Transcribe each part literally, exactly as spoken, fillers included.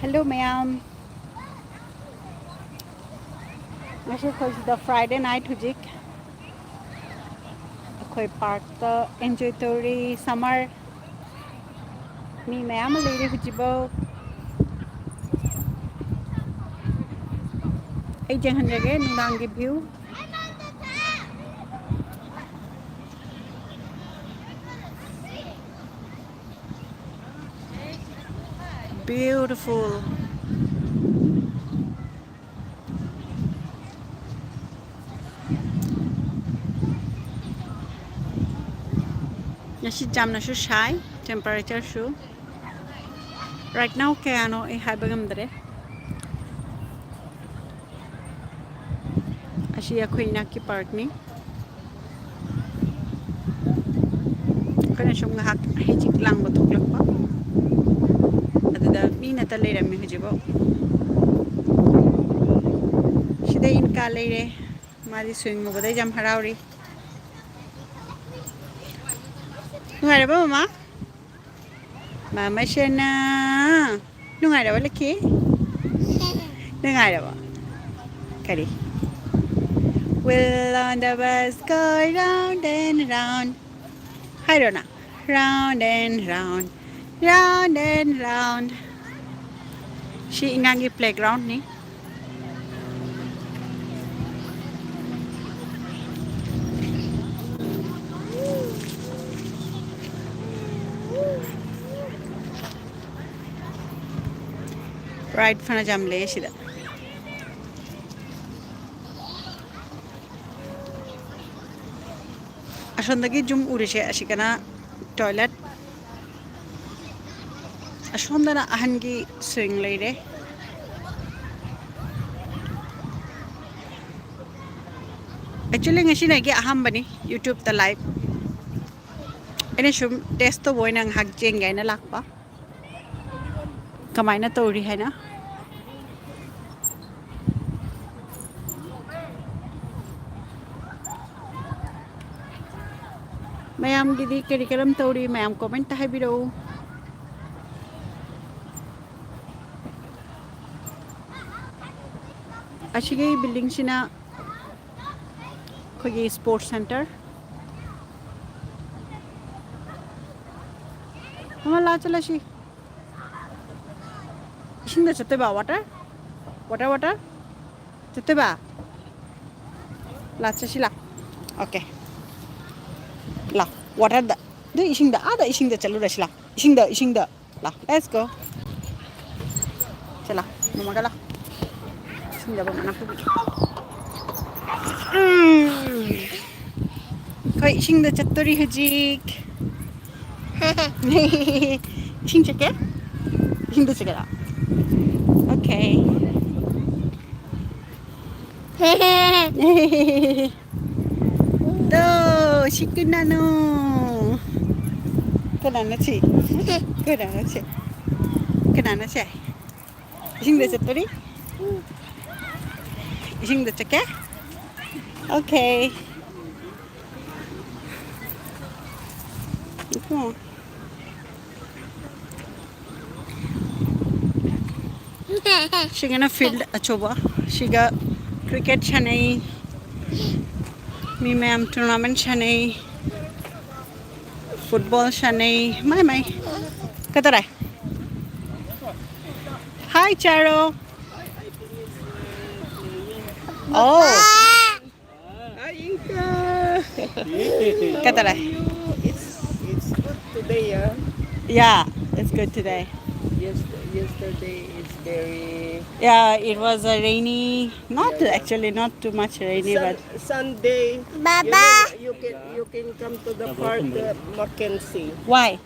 Hello ꯃꯌꯥꯝ, ꯉꯁꯤ ꯑꯩꯈꯣꯏ ꯁꯤꯗ Friday night, ꯍꯧꯖꯤꯛ ꯑꯩꯈꯣꯏ park ꯇ enjoy ꯇꯧꯔꯤ꯫ Summer ꯃꯤ ꯃꯌꯥꯝ ꯑꯃ ꯂꯩꯔꯦ ꯍꯧꯖꯤꯛꯐꯥꯎ꯫ ꯑꯩ ꯌꯦꯡꯍꯟꯖꯒꯦ ꯅꯨꯡꯗꯥꯡꯒꯤ view꯫ Beautiful. ꯉꯁꯤ ꯌꯥꯝꯅꯁꯨ ꯁꯥꯏ, temperatureꯁꯨ꯫ Right now ꯀꯌꯥꯅꯣ ꯑꯩ ꯍꯥꯏꯕ ꯉꯝꯗ꯭ꯔꯦ꯫ ꯑꯁꯤ ꯑꯩꯈꯣꯏ ꯏꯅꯥꯛꯀꯤ parkꯅꯤ꯫ ꯑꯩꯈꯣꯏꯅ ꯁꯨꯝ ꯉꯥꯏꯍꯥꯛ ꯍꯩꯆꯤꯛ ꯂꯥꯡꯕ ꯊꯣꯛꯂꯛꯄ, ꯑꯗꯨꯗ ꯃꯤ ꯅꯠꯇ ꯂꯩꯔꯝꯃꯤ ꯍꯧꯖꯤꯛꯐꯥꯎ꯫ ꯁꯤꯗ ꯏꯟꯀꯥ ꯂꯩꯔꯦ, ꯃꯥꯗꯤ ꯁ꯭ꯋꯤꯡ ꯎꯕꯗ ꯌꯥꯝ ꯍꯔꯥꯎꯔꯤ꯫ ꯅꯨꯡꯉꯥꯏꯔꯕ ꯃꯃꯥ? ꯃꯃꯥ ꯁꯅꯥ, ꯅꯨꯡꯉꯥꯏꯔꯕ ꯂꯛꯀꯤ? ꯅꯨꯡꯉꯥꯏꯔꯕ? ꯀꯔꯤ? Wheel on the bus go round and round. ꯍꯥꯏꯔꯣꯅ? Round and round, round and round. ꯁꯤ ꯑꯉꯥꯡꯒꯤ playgroundꯅꯤ꯫ Ride ꯐꯅ ꯌꯥꯝ ꯂꯩꯌꯦ ꯁꯤꯗ꯫ ꯑꯁꯣꯝꯗꯒꯤ ꯌꯨꯝ ꯎꯔꯤꯁꯦ ꯑꯁꯤꯒꯅ toilet꯫ ꯑꯁꯣꯝꯗꯅ ꯑꯍꯟꯒꯤ swing ꯂꯩꯔꯦ꯫ Actually ꯉꯁꯤꯅ ꯑꯩꯒꯤ ꯑꯍꯥꯟꯕꯅꯤ YouTubeꯇ live꯫ ꯑꯩꯅ ꯁꯨꯝ test ꯇꯧꯕ ꯑꯣꯏꯅ ꯉꯥꯏꯍꯥꯛ ꯌꯦꯡꯒꯦ ꯍꯥꯏꯅ ꯂꯥꯛꯄ꯫ ꯀꯃꯥꯏꯅ ꯇꯧꯔꯤ ꯍꯥꯏꯅ꯫ ꯃꯌꯥꯝꯒꯤꯗꯤ ꯀꯔꯤ ꯀꯔꯝ ꯇꯧꯔꯤ? ꯃꯌꯥꯝ commentꯇ ꯍꯥꯏꯕꯤꯔꯛꯎ꯫ ꯑꯁꯤꯒꯤ ꯕꯤꯜꯗꯤꯡꯁꯤꯅ ꯑꯩꯈꯣꯏꯒꯤ ꯁ꯭ꯄꯣꯔꯠꯁ ꯁꯦꯟꯇꯔ꯫ ꯃꯃꯥ, ꯂꯥ ꯆꯠꯂꯁꯤ꯫ ꯏꯁꯤꯡꯗ ꯆꯠꯇꯣꯏꯕ? ꯋꯥꯇꯔ? Water, water? ꯆꯠꯇꯣꯏꯕ? ꯂꯥ, ꯆꯠꯁꯤ ꯂꯥ꯫ ꯑꯣꯀꯦ꯫ ꯂꯥ, ꯋꯥꯇꯔꯗ꯫ ꯑꯗꯨ ꯏꯁꯤꯡꯗ, ꯑꯥꯗ ꯏꯁꯤꯡꯗ ꯆꯠꯂꯨꯔꯁꯤ ꯂꯥ꯫ ꯏꯁꯤꯡꯗ, ꯏꯁꯤꯡꯗ꯫ ꯂꯥ, let's go. ꯆꯠꯂꯣ, ꯃꯃꯥꯒ ꯂꯥ꯫ ꯏꯁꯤꯡꯗ ꯃꯃꯥꯅ ꯄꯨꯕꯤꯒꯦ꯫ ꯎꯝ꯫ ꯑꯩꯈꯣꯏ ꯏꯁꯤꯡꯗ ꯆꯠꯇꯣꯔꯤ ꯍꯧꯖꯤꯛ꯫ ꯏꯁꯤꯡ ꯆꯠꯀꯦ? ꯏꯁꯤꯡꯗ ꯆꯠꯀꯦꯔꯥ? ꯑꯣꯀꯦ꯫ ꯇꯣ, ꯁꯤ ꯀꯅꯥꯅꯣ? ꯀꯅꯥꯅꯣ ꯁꯤ? ꯀꯅꯥꯅꯣ ꯁꯤ? ꯀꯅꯥꯅꯣ ꯁꯤ? ꯏꯁꯤꯡꯗ ꯆꯠꯇꯣꯔꯤ? ꯏꯁꯤꯡꯗ ꯆꯠꯀꯦ? ꯑꯣꯀꯦ꯫ ꯁꯤꯒꯅ ꯐꯤꯜꯗ ꯑꯆꯧꯕ꯫ ꯁꯤꯒ ꯀ꯭ꯔꯤꯀꯦꯠ ꯁꯥꯟꯅꯩ꯫ ꯃꯤ ꯃꯌꯥꯝ ꯇꯣꯔꯅꯥꯃꯦꯟ ꯁꯥꯟꯅꯩ꯫ ꯐꯨꯠꯕꯣꯜ ꯁꯥꯟꯅꯩ꯫ ꯃꯥꯏ, ꯃꯥꯏ꯫ ꯀꯗꯥꯏ? Hi, Charo. Oh. Hi, Inka. Kata na. How are you? It's, it's good today, ah. Yeah, it's good today. Yes, yesterday is very Yeah, it was a rainy, not Yeah, yeah. actually, not too much rainy, Sun-, but Sunday. Baba. You know, you can, you can come to the park, uh, Mackenzie. Why?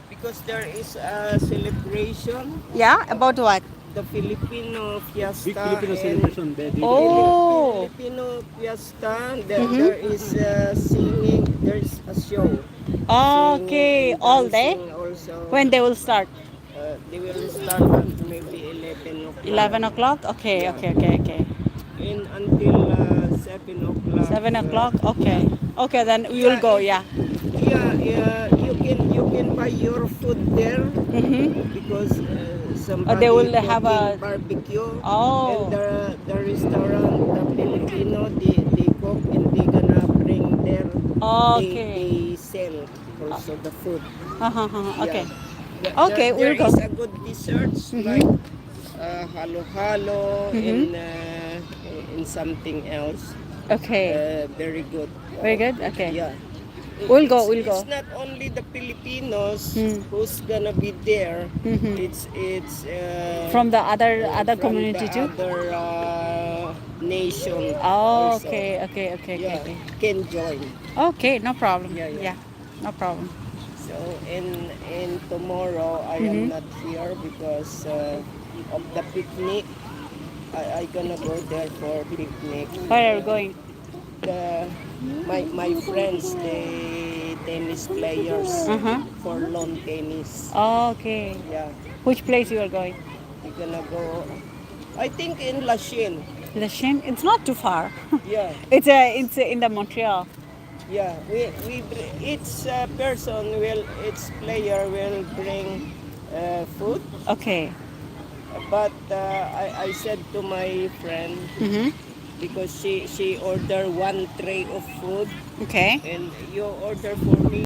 Because there is a celebration. Yeah, about what? The Filipino fiesta. Big Filipino and celebration, the Oh. Filipino fiesta. There, Mm-hmm. there is, uh, singing. There is a show. Okay, Singing and all day? dancing also. When they will start? Uh, they will start at maybe eleven o'clock. Eleven o'clock? Okay, Yeah. okay, okay, okay. And until, uh, seven o'clock. Seven o'clock? Okay. Okay, then we will go, yeah. Yeah, yeah, you can, you can buy your food there Mm-hmm. because, uh, Somebody, they will have cooking a barbecue. Oh. And the, the restaurant, the Filipino, they, they cook and they gonna bring their, they, okay, they sell also the food. Uh-huh, uh-huh, okay. Yeah. There, okay, there, we'll go. There is a good desserts, mm-hmm, like uh, halo-halo, mm-hmm, and uh, and something else. Okay. Uh, very good. Very good? Okay. Yeah. We'll go, we'll go. It's not only the Filipinos, hmm, who's gonna be there. Mm-hmm. It's, it's uh, from the other, uh, other community too? Other uh, nation. Oh, also. Okay, okay, okay, okay, yeah, okay. Can join. Okay, no problem. Yeah, yeah. Yeah, no problem. So in in tomorrow I am, mm-hmm, not here because uh, of the picnic. I I gonna go there for picnic. Where are you going? The my my friends, the tennis players, uh-huh, for lawn tennis. Oh, okay. Yeah. Which place you are going? We're gonna go. I think in Lachine. Lachine? It's not too far. Yeah. It's a, it's in the Montreal. Yeah, we, we br- each uh, person will, each player will bring uh, food. Okay. But uh, I, I said to my friend, mm-hmm, because she she ordered one tray of food. Okay. And you order for me